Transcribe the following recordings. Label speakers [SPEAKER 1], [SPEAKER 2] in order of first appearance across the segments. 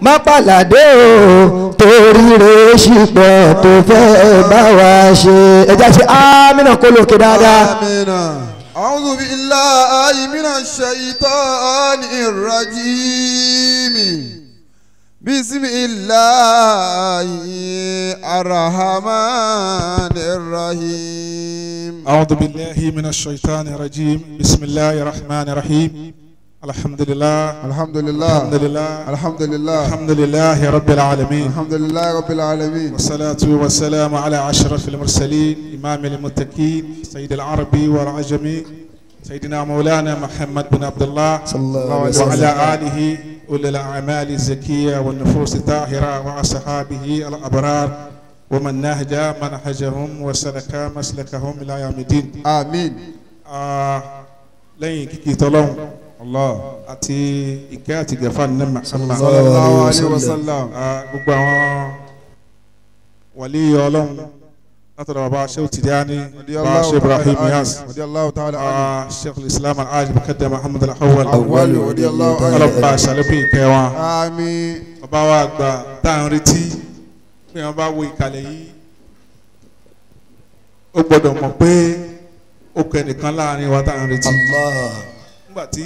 [SPEAKER 1] Má pàlàdé o torí rẹ̀ ṣìpẹ̀ tó fẹ́ bá wa ṣe. Ẹ já ṣe ámínà kó lókè dáadáa.
[SPEAKER 2] Amina. A'udhu billahi minash shaitanir rajim. Bismillahi arrahmanir rahim.
[SPEAKER 3] A'udhu billahi minash shaitanir rajim. Bismillahir rahmanir rahim. Alhamdulillah.
[SPEAKER 2] Alhamdulillah.
[SPEAKER 3] Alhamdulillah.
[SPEAKER 2] Alhamdulillah.
[SPEAKER 3] Alhamdulillahi rabbil alamin.
[SPEAKER 2] Alhamdulillahi rabbil alamin.
[SPEAKER 3] Wassalatu wassalamu ala ashrafil mursalin, imamil muttaqin, sayyidil arabi wal ajami, sayyidina maulana Muhammad bin Abdullah
[SPEAKER 1] sallallahu
[SPEAKER 3] wa ala alihi ulil a'mali zakiyya wan nufus tahira wa ashabihi al abrar wa man nahja manhajahum wa salaka maslakahum ila yawmiddin.
[SPEAKER 2] Amin.
[SPEAKER 3] Lẹ́yìn kìkì tọ́lọ́hún
[SPEAKER 2] Allah
[SPEAKER 3] àti ìkẹ́ àti gẹ̀fà ní Muhammad
[SPEAKER 2] sallallahu alayhi wa sallam.
[SPEAKER 3] Gbogbo àwọn wàlí ọlọ́run látọ̀dọ̀ bàbá Sheikh Tijani, bàbá Sheikh Ibrahim Niass,
[SPEAKER 2] radiyallahu ta'ala anhu,
[SPEAKER 3] Sheikh Islam Al-Hajj Muqaddam Muhammad Al-Awwal
[SPEAKER 2] awwal radiyallahu anhu,
[SPEAKER 3] ọlọ́pàá ṣàlékún ìkẹ́ wọn.
[SPEAKER 2] Àmín.
[SPEAKER 3] Bàbá wa àgbà tá à ń retí pé wọ́n bá wo ìkàlẹ̀ yìí ó gbọ́dọ̀ mọ̀ pé ó kọ ẹnìkan láàrin wa tá à ń retí. Nígbà tí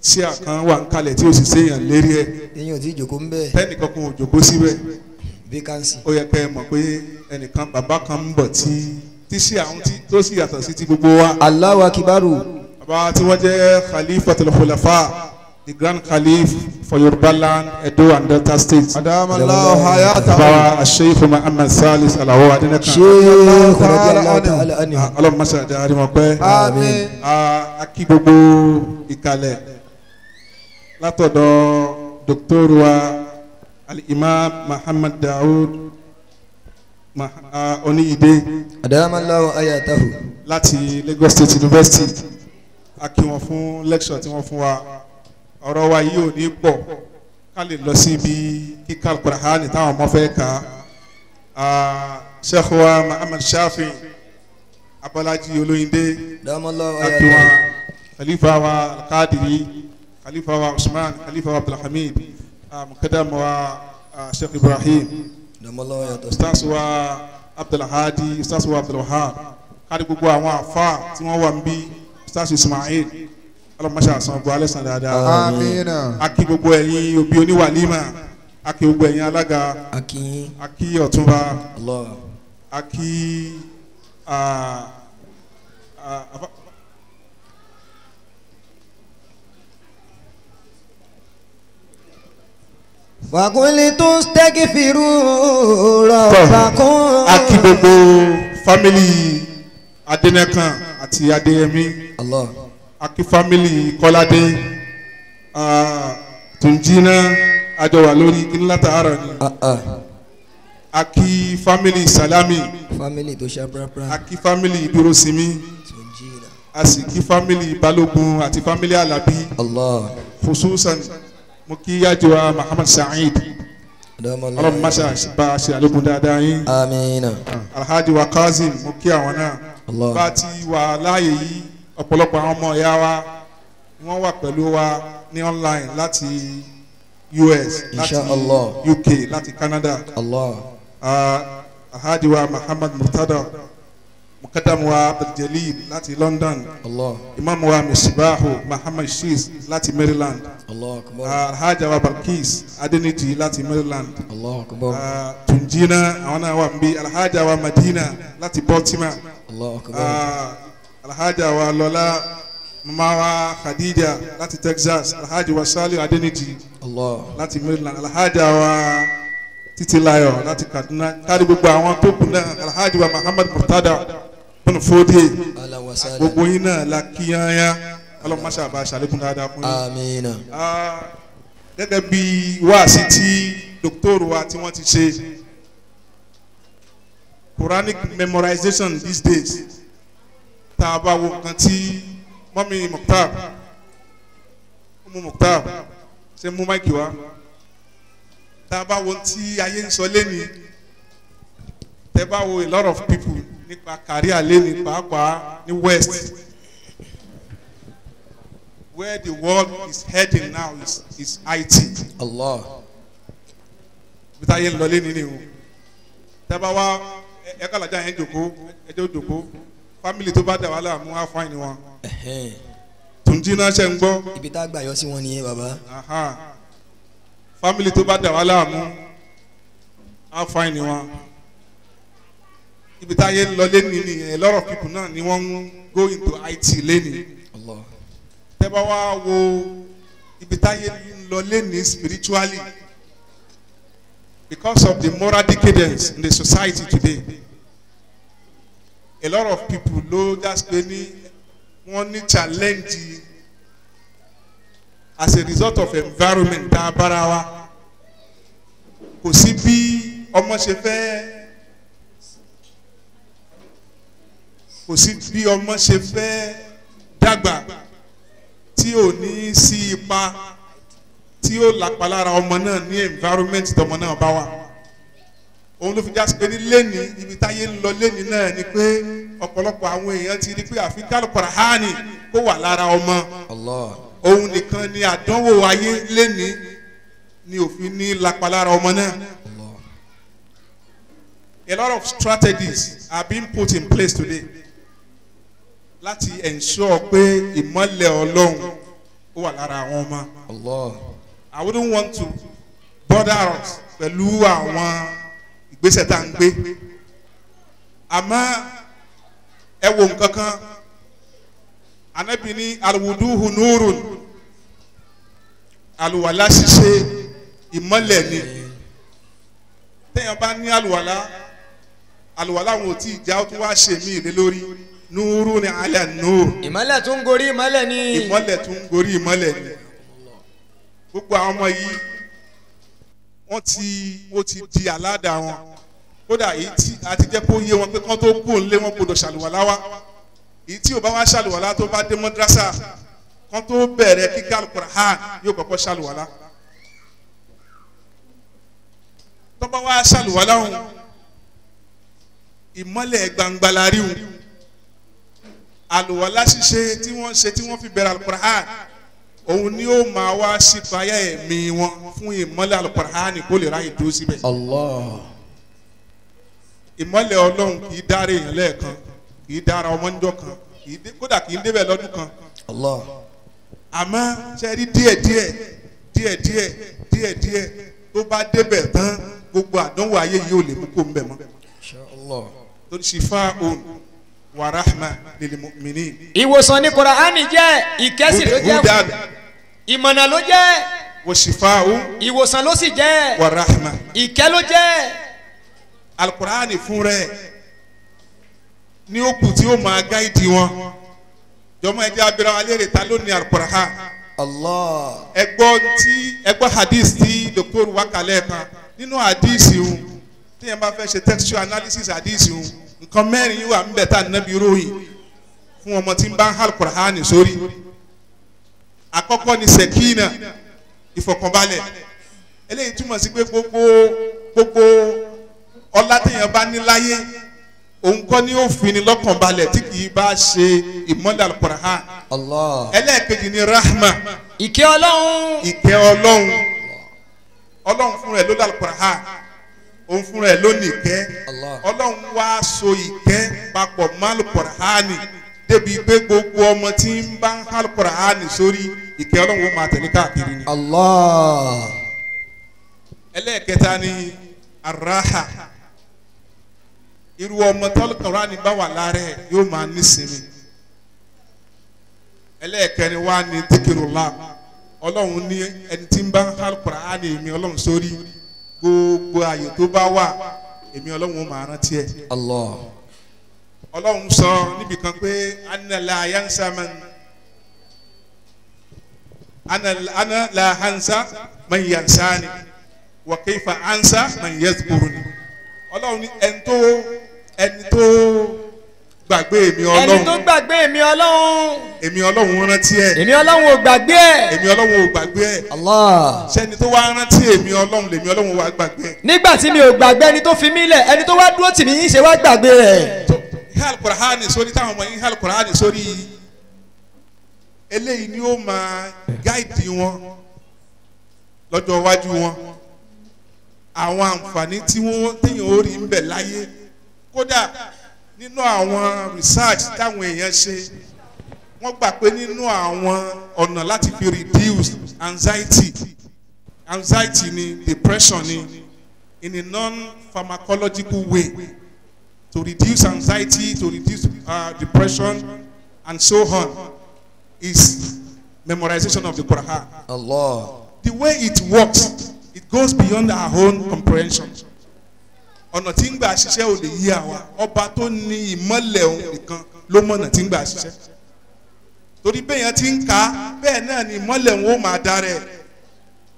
[SPEAKER 3] ṣíà kan wà ń kalẹ̀ tí ó sì séèyàn lérí ẹ̀,
[SPEAKER 1] ẹ̀yin ò tí jòkó ń bẹ̀,
[SPEAKER 3] tẹ́nìkan kan ò jòkó síbẹ̀,
[SPEAKER 1] vacancy.
[SPEAKER 3] Ó yẹ kẹ́ ẹ mọ̀ pé ẹnìkan bàbá kan ń bọ̀ tí ṣíà ń tí tó sì yàtọ̀ sí ti gbogbo wa.
[SPEAKER 1] Allahu akibaru.
[SPEAKER 3] Bàbá tí wọ́n jẹ́ Khalifatul Khulafa, the Grand Khalif for Yoruba land, Edo and Delta State.
[SPEAKER 2] Adamallahu hayatahu.
[SPEAKER 3] Bàbá Sheikh Muhammad Salis Alao Adenekan.
[SPEAKER 1] Sheikh radiyallahu ta'ala anhu.
[SPEAKER 3] Ọlọ́run má ṣe àjàrí wọn pẹ́.
[SPEAKER 2] Àmín.
[SPEAKER 3] A kí gbogbo ìkàlẹ̀ látọ̀dọ̀ Dr. wa Al-Imam Muhammad Daoud Oníyìdé.
[SPEAKER 1] Adamallahu hayatahu.
[SPEAKER 3] Láti Lagos State University. A kí wọn fún lecture tí wọ́n fún wa. Ọ̀rọ̀ wa yìí ò ní pọ̀ ká lè lọ sí ibi kíkà Al-Qur'ani táwọn ọmọ fẹ́ kà á. Sheikh wa Muhammad Shafi Abọ́lájí Olóyìndé, akiwa Khalifa wa Al-Qadiri, Khalifa wa Usman, Khalifa wa Abdulhamid, Mukadam wa Sheikh Ibrahim, Ustaz wa Abdulhadi, Ustaz wa Abdulwahab, kárí gbogbo àwọn àfa tí wọ́n wà ń bí, Ustaz Ismail, ọlọmọṣẹ àsan ọgbọ alẹsàn dáadáa.
[SPEAKER 2] Àmín.
[SPEAKER 3] Aki gbogbo ẹ̀yin òbí oníwàlímà, aki gbogbo ẹ̀yin alága, aki ọ̀túnba, aki
[SPEAKER 1] Fakulitu staghfiru rabbakum.
[SPEAKER 3] Aki gbogbo fámìlì Adénẹ́kàn àti Adéyẹmí.
[SPEAKER 1] Allah.
[SPEAKER 3] Aki family Kọ́ládé, Túnjínà àjọwà lórí kíní látàárọ̀ ni. Aki family Salami,
[SPEAKER 1] family tó ṣàprápra.
[SPEAKER 3] Aki family Dúrósinmi, a sì kí family Balógun àti family Alabi.
[SPEAKER 1] Allah.
[SPEAKER 3] Khususan mo kí yájọwà Muhammad Saheed, ọlọ́run má ṣe bá a ṣe àlékún dáadáa yín.
[SPEAKER 1] Àmín.
[SPEAKER 3] Alhaji wa Kazeem, mo kí àwọn náà. Bá a ti wà láàyè yìí, ọ̀pọ̀lọpọ̀ àwọn ọmọ ìyá wa wọ́n wà pẹ̀lú wa ní online láti US, láti UK, láti Canada. Alhaji wa Muhammad Murtada, Mukadam wa Abdul láti London. Imam wa Misbahu Muhammad Shiz láti Maryland. Alhaji wa Balkis Adeniji láti Maryland. Tunjina àwọn náà wà níbí. Alhaji wa Madina láti Baltimore. Alhaja wa Lọlá, mama wa Khadija láti Texas, Alhaji wa Saliu Adeniji láti Maryland, Alhaja wa Títílayọ̀ láti Kaduna, kárí gbogbo àwọn tó kù náà, Alhaji wa Muhammad Murtada bọ́nù Fódé, gbogbo yín náà la kíyányá, ọlọ́mọṣà bá ṣàlékún dáadáa fún yín.
[SPEAKER 1] Àmín.
[SPEAKER 3] Gẹ́gẹ́ bí wáàsí tí dókítọ̀rù wa tí wọ́n ti ṣe, Quranic memorization these days, tá a bá wo nǹkan tí mọ́mí Mukhtar, mú Mukhtar ṣe mú máìkì wá, tá a bá wo tí ayé ń sọ lẹ́ni, tẹ́ bá wo a lot of people nípa career lẹ́ni, pàápàá ní West, where the world is heading now is IT.
[SPEAKER 1] Allah.
[SPEAKER 3] Ibi táyé ń lọ lé nínú o. Tẹ́bá wá ẹ kàlàjà yẹn jòkó ẹjọ́ jòkó fámìlì tó bá dà wá láàmú á fáìn wọn. Tùǹjì náà ṣe ń gbọ́.
[SPEAKER 1] Ibi tá a gbà yọ sí wọn nìyẹn bàbá.
[SPEAKER 3] Fámìlì tó bá dà wá láàmú á fáìn wọn. Ibi táyé ń lọ lé nínú yẹn a lot of people náà ni wọ́n ń go into IT lẹ́nìí. Tẹ́bá wá wo ibi táyé ń lọ lẹ́nìí spiritually because of the moral decadence in the society today, a lot of people ló just pé ní wọ́n ní challenge as a result of environment tá a bára wa. Kò sí bí ọmọ ṣe fẹ́ kò sí bí ọmọ ṣe fẹ́ dàgbà tí ò ní sí ipa tí ó lapa lára ọmọ náà ní environment tọmọ náà bá wà. Òun ló fi já sí pé ní lẹ́ni ibi táyé ń lọ lẹ́ni náà ni pé ọ̀pọ̀lọpọ̀ àwọn èèyàn ti rí pé àfi Al-Qur'ani kó wà lára ọmọ. Òun nìkan ni àdánwò ayé lẹ́ni ni òfin ní lapa lára ọmọ náà. A lot of strategies are being put in place today láti ensure pé ìmọ́lẹ̀ Ọlọ́run ó wà lára àwọn ọmọ. I wouldn't want to bother us pẹ̀lú àwọn ìgbésẹ̀ tá à ń gbé. Àmọ́ ẹ wo nǹkan kan, Ànábì ní alwuduhu nurun, àlùwàlá ṣíṣe ìmọ́lẹ̀ ni. Téèyàn bá ní àlùwàlá, àlùwàlá wọn ò tí ì já, ó tún wá ṣe mí lé lórí. Nuru ni ala nur.
[SPEAKER 1] Ìmọ́lẹ̀ tún gorí ìmọ́lẹ̀ ni.
[SPEAKER 3] Ìmọ́lẹ̀ tún gorí ìmọ́lẹ̀ ni. Gbogbo àwọn ọmọ yìí wọ́n ti di aládàá wọn. Kódà èyí tí a ti jẹ́ kó yé wọn pé kán tó kú òǹlé wọn gbọdọ̀ ṣàlùwàlá wá. Èyí tí ò bá wá ṣàlùwàlá tó bá dé mọ́dúrásà kán tó bẹ̀rẹ̀ kíkà Al-Qur'an yóò kọ́kọ́ ṣàlùwàlá. Tó bá wá ṣàlùwàlá òun, ìmọ́lẹ̀ gbangba la rí òun. Àlùwàlá ṣíṣe tí wọ́n ṣe tí wọ́n fi bẹ̀rẹ̀ Al-Qur'an òun ni ó máa wá ṣípayá ẹ̀mí wọn fún ìmọ́lẹ̀ Al-Qur'an kó lè ráyè dúró síbẹ̀.
[SPEAKER 1] Allah.
[SPEAKER 3] Ìmọ́lẹ̀ Ọlọ́run kì í dára èèyàn lẹ́ẹ̀kan, kì í dára ọmọ níjọ́ kan, kódà kì í débẹ̀ lọ́dún kan.
[SPEAKER 1] Allah.
[SPEAKER 3] Àmọ́ ṣe rí díẹ̀díẹ̀ díẹ̀díẹ̀ díẹ̀díẹ̀ tó bá débẹ̀ tán gbogbo àdánwò ayé yìí ò lè mú kó ń bẹ̀ mọ́.
[SPEAKER 1] Insha Allah.
[SPEAKER 3] Torí ṣìfà òun wa rahma lil mu'minin.
[SPEAKER 1] Ìwòsàn ní Kùránì jẹ́, ìkẹ́sì ló jẹ́, ìmọ̀nà ló jẹ́,
[SPEAKER 3] wa shifa'u,
[SPEAKER 1] ìwòsàn ló sì jẹ́,
[SPEAKER 3] wa rahma,
[SPEAKER 1] ìkẹ́ ló jẹ́.
[SPEAKER 3] Al-Qur'ani fún rẹ̀ ní ó kù tí ó máa gáìdì wọn. Jọmọ ẹ jẹ́ abira wa léèrè ta ló ní Al-Qur'an.
[SPEAKER 1] Allah.
[SPEAKER 3] Ẹ gbọ́ hadith tí Dr. Wakalẹ̀ kan nínú hadith òun tí yẹn bá fẹ́ ṣe textual analysis hadith òun nǹkan mẹ́rin wà ń bẹ̀ tá nàbí ròyìn fún ọmọ tí ń bá ń hàl Kùránì sórí. Àkọ́kọ́ ni sẹ̀kínà, ìfọ̀kànbalẹ̀. Eléyìí túmọ̀ sí pé gbogbo ọlá téèyàn bá ní láyé òun kọ́ ni ó fi ni lọ́kànbalẹ̀ tí kì í bá ṣe ìmọ́lẹ̀ Al-Qur'an.
[SPEAKER 1] Allah.
[SPEAKER 3] Ẹlẹ́ẹ̀kejì ni rahma,
[SPEAKER 1] ìkẹ́ Ọlọ́run.
[SPEAKER 3] Ìkẹ́ Ọlọ́run. Ọlọ́run fún rẹ̀ ló dá Al-Qur'an, òun fún rẹ̀ ló ní ìkẹ́. Ọlọ́run wá so ìkẹ́ papọ̀ mọ́ Al-Qur'ani débi pé gbogbo ọmọ tí ń bá ń Al-Qur'ani sórí ìkẹ́ Ọlọ́run ó máa tẹ̀lé káàkiri ni.
[SPEAKER 1] Allah.
[SPEAKER 3] Ẹlẹ́ẹ̀kẹta ni araha. Irú ọmọ tí Al-Qur'ani bá wà lára ẹ̀ yóò máa nísinmi. Ẹlẹ́ẹ̀kẹrin wá ní dhikirullah. Ọlọ́run ní ẹni tí ń bá ń Al-Qur'ani èmi Ọlọ́run sórí gbogbo àyè tó bá wà èmi Ọlọ́run ó máa rántí ẹ̀.
[SPEAKER 1] Allah.
[SPEAKER 3] Ọlọ́run sọ níbi kan pé ana la yansa man ana la hansa man yansani wa kayfa ansa man yazkuruni. Ọlọ́run ní ẹni tó gbàgbé èmi Ọlọ́run.
[SPEAKER 1] Ẹni tó gbàgbé èmi Ọlọ́run.
[SPEAKER 3] Èmi Ọlọ́run rántí ẹ̀.
[SPEAKER 1] Èmi Ọlọ́run ò gbàgbé ẹ̀.
[SPEAKER 3] Èmi Ọlọ́run ò gbàgbé ẹ̀.
[SPEAKER 1] Allah.
[SPEAKER 3] Ṣẹ́ni tó wá rántí èmi Ọlọ́run lèmi Ọlọ́run wá gbàgbé ẹ̀.
[SPEAKER 1] Nígbà tí mi ò gbàgbé ẹni tó fi mí lẹ̀, ẹni tó wá dúró tì mí yín ṣe wá gbàgbé rẹ̀.
[SPEAKER 3] Hal Qur'ani sórí táwọn ọmọ yín hal Qur'ani sórí eléyìí ni ó máa gáìdì wọn lọ́jọ́ iwájú wọn. Àwọn àǹfààní tí wọ́n téèyàn ó rí ń bẹ̀ láyé. Kódà nínú àwọn research táwọn èèyàn ṣe, wọ́n gbà pé nínú àwọn ọ̀nà láti fi reduce anxiety ni depression ni in a non-pharmacological way to reduce anxiety, to reduce depression and so on is memorization of the Quran.
[SPEAKER 1] Allah.
[SPEAKER 3] The way it works, it goes beyond our own comprehension. Ọ̀nà tí ń gbà ṣiṣẹ́ ò lè yí àwa. Ọba tó ní ìmọ́lẹ̀ òun nìkan ló mọ̀nà tí ń gbà ṣiṣẹ́. Torí bẹ́ẹ̀ yẹn ti ń kà á, bẹ́ẹ̀ náà ni ìmọ́lẹ̀ òun ó máa darẹ̀.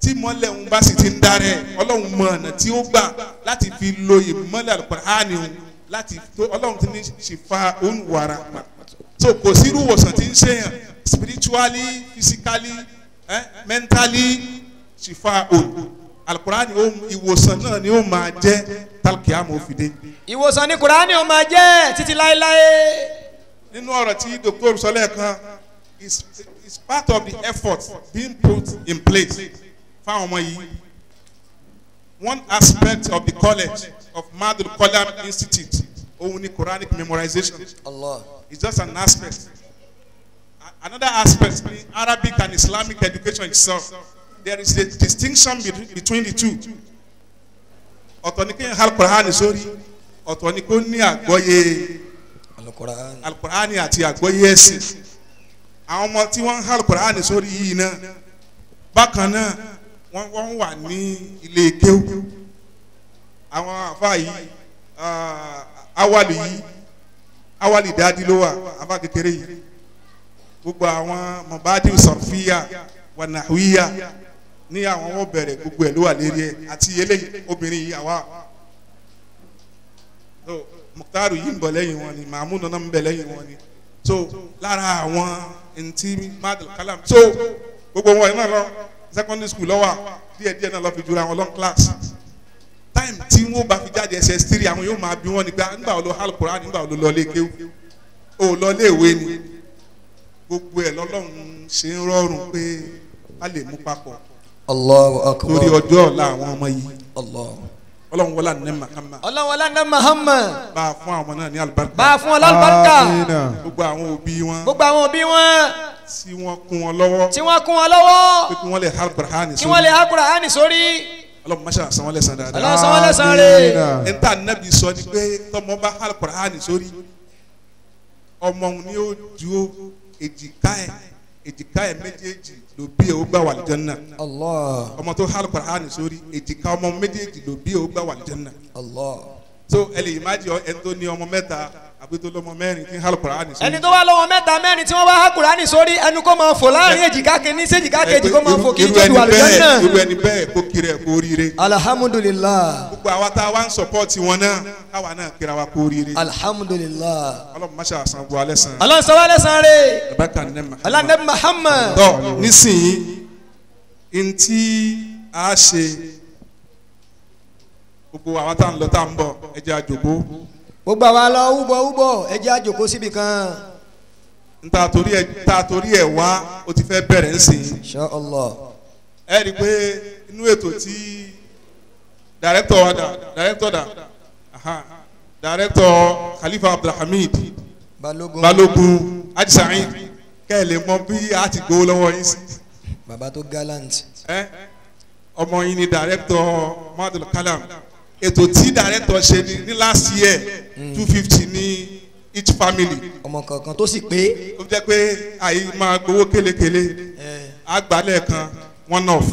[SPEAKER 3] Tí ìmọ́lẹ̀ òun bá sì ti ń darẹ̀, Ọlọ́run mọ ọ̀nà tí ó gbà láti fi lo ìmọ́lẹ̀ Al-Qur'ani òun láti tó Ọlọ́run ti ní ṣìfà òun wàrà. So kò sí irú ìwòsàn tí ń ṣèyàn spiritually, physically, mentally, ṣìfà òun. Al-Qur'ani ìwòsàn náà ni ó máa jẹ́ tálkìámù òfìdé.
[SPEAKER 4] Ìwòsàn ni Kùránì ó máa jẹ́ títí láéláé.
[SPEAKER 3] Nínú ọ̀rọ̀ tí Dr. sọ lẹ́ẹ̀kan is part of the effort being put in place fáwọn ọmọ yìí. One aspect of the college of Madul Qalam Institute òun ni Quranic memorization.
[SPEAKER 1] Allah.
[SPEAKER 3] It's just an aspect. Another aspect ni Arabic and Islamic education itself. There is a distinction between the two. Ọ̀tọ̀ ni kéèyàn Al-Qur'ani sórí, ọ̀tọ̀ ni kó ní àgbọ́yé Al-Qur'ani àti àgbọ́yé ẹ̀sìn. Àwọn ọmọ tí wọ́n ń Al-Qur'ani sórí yìí náà, bákan náà wọ́n wà ní ilé kéwú. Àwọn àfa yìí, awali yìí, awali dáadí ló wà, àfa kékeré yìí. Gbogbo àwọn mọ̀bádìí sọ̀fíà wà nàwíyà ní àwọn wọn bẹ̀rẹ̀ gbogbo ẹ̀ ló wà lérí ẹ̀ àti eléyìí obìnrin yìí àwa. So Muktaru yìí ń bọ̀ lẹ́yìn wọn ni, Mahmood náà ń bẹ̀ lẹ́yìn wọn ni. So lára àwọn ntí Madul Qalam so gbogbo wọn náà lọ secondary school lọ́wọ́ díẹ̀díẹ̀ náà lọ́ fi jura wọn long class. Time tí wọ́n bá fi jáde SS3 àwọn yóò máa bí wọn nígbà nígbà wo ló hal Quran nígbà wo ló lọ lé kéwú ó lọ lé ìwé ni. Gbogbo ẹ̀ lọ́lọ́run ṣe ń rọrùn pé a lè mú papọ̀.
[SPEAKER 1] Allahu akbar.
[SPEAKER 3] Torí ọjọ́ ọ̀la àwọn ọmọ yìí.
[SPEAKER 1] Allah.
[SPEAKER 3] Ọlọ́run wọlá ní Muhammad.
[SPEAKER 4] Ọlọ́run wọlá ní Muhammad.
[SPEAKER 3] Bá a fún àwọn náà ní àlùbáríkà.
[SPEAKER 4] Bá a fún wọn lálùbáríkà.
[SPEAKER 3] Gbogbo àwọn òbí wọn.
[SPEAKER 4] Gbogbo àwọn òbí wọn.
[SPEAKER 3] Tí wọ́n kún wọn lọ́wọ́.
[SPEAKER 4] Tí wọ́n kún wọn lọ́wọ́.
[SPEAKER 3] Pé kí wọ́n lè hal Qur'ani sórí.
[SPEAKER 4] Kí wọ́n lè hal Qur'ani sórí.
[SPEAKER 3] Ọlọ́run máṣá san wọ́n lẹ́san dáadáa.
[SPEAKER 4] Ọlọ́run san wọ́n lẹ́san rẹ̀.
[SPEAKER 3] Níta Nábì sọ ni pé tọmọ bá hal Qur'ani sórí, ọmọ òun ni ó dúró èjìká ẹ̀ méjèèjì ló bí ẹ̀ ó gbà wà lìjánná.
[SPEAKER 1] Allah.
[SPEAKER 3] Ọmọ tó hal Qur'ani sórí èjìká ọmọ méjèèjì ló bí ẹ̀ ó gbà wà lìjánná.
[SPEAKER 1] Allah.
[SPEAKER 3] So ẹ lè má jẹ ẹni tó ní ọmọ mẹ́ta àbí tó lọ́mọ mẹ́rin tí hal Qur'ani sórí.
[SPEAKER 4] Ẹni tó wá lọ́mọ mẹ́ta mẹ́rin tí wọ́n wá hal Qur'ani sórí ẹnu kó máa fò láàrin èjìká kìíní sí èjìká kejì kó máa fò kiri tó wà lìjánná.
[SPEAKER 3] Irú ẹni bẹ́ẹ̀ kó kiri ẹ̀ kó ríire.
[SPEAKER 1] Alhamdulillah.
[SPEAKER 3] Gbogbo àwa tá a wá ń sọpọ́ọ̀tì wọn náà káwa náà kíra wa kó ríire.
[SPEAKER 1] Alhamdulillah.
[SPEAKER 3] Ọlọ́run má ṣe àṣàn bu alẹ́ sàn.
[SPEAKER 4] Ọlọ́run sọ wá lẹ́sàn rẹ̀.
[SPEAKER 3] Baraka ní Muhammad.
[SPEAKER 4] Ọlọ́run Muhammad.
[SPEAKER 3] Tọ́ nísìnyí ntí a ṣe gbogbo àwa tá à ń lọ tá à ń bọ̀ ẹ jẹ́ a jókòó.
[SPEAKER 1] Gbogbo àwa lọ wúbọ̀ ẹ jẹ́ a jókòó síbi kan.
[SPEAKER 3] Nta torí ẹ̀ wá o ti fẹ́ bẹ̀rẹ̀ ńsìn.
[SPEAKER 1] Insha Allah.
[SPEAKER 3] Ẹ rí i pé inú ètò tí director wa dà director Khalifa Abdulhamid Balogun Haji Saheed kẹ́ ẹ lè mọ bí a ti gbowó lọ́wọ́ yín sí.
[SPEAKER 1] Bàbá tó gallant.
[SPEAKER 3] Ọmọ yín ni director Madul Qalam. Ètò tí director ṣe ní last year 250 ní each family.
[SPEAKER 1] Ọmọ kankan tó sì pé.
[SPEAKER 3] Ó jẹ́ pé àyè máa gbowó kélekèle àgbálẹ̀ kan one off.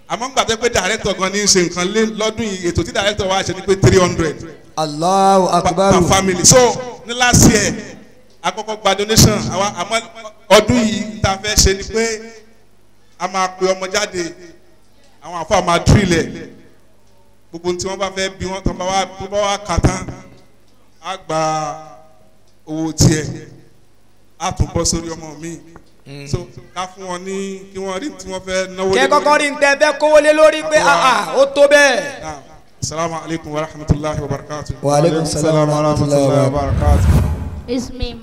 [SPEAKER 3] Àmọ́ ń gbàgbé pé director gan ní í ṣe nǹkan lọ́dún yìí ètò tí director wa ṣe ni pé 300.
[SPEAKER 1] Allahu akbar.
[SPEAKER 3] Per family. So ní last year àkọ́kọ́ gba donation àwa àmọ́ ọdún yìí tá a fẹ́ ṣe ni pé a máa pe ọmọ jáde àwọn àfọ máa tírìlẹ̀ gbogbo tí wọ́n bá fẹ́ bí wọ́n tó bá wá kà tán á gba owó tiẹ̀ á tún bọ́ sórí ọmọ mi. So ká fún wọn ní kí wọ́n rí tí wọ́n fẹ́ náwó lé lórí.
[SPEAKER 4] Kẹ́ kọ́kọ́ rí tẹ́ fẹ́ kówó lé lórí pé ó tó bẹ́ẹ̀.
[SPEAKER 3] Assalamu alaikum wa rahmatulahi wa barakatuh.
[SPEAKER 1] Wa alaikum salam wa rahmatulahi wa barakatuh.
[SPEAKER 5] Ismi.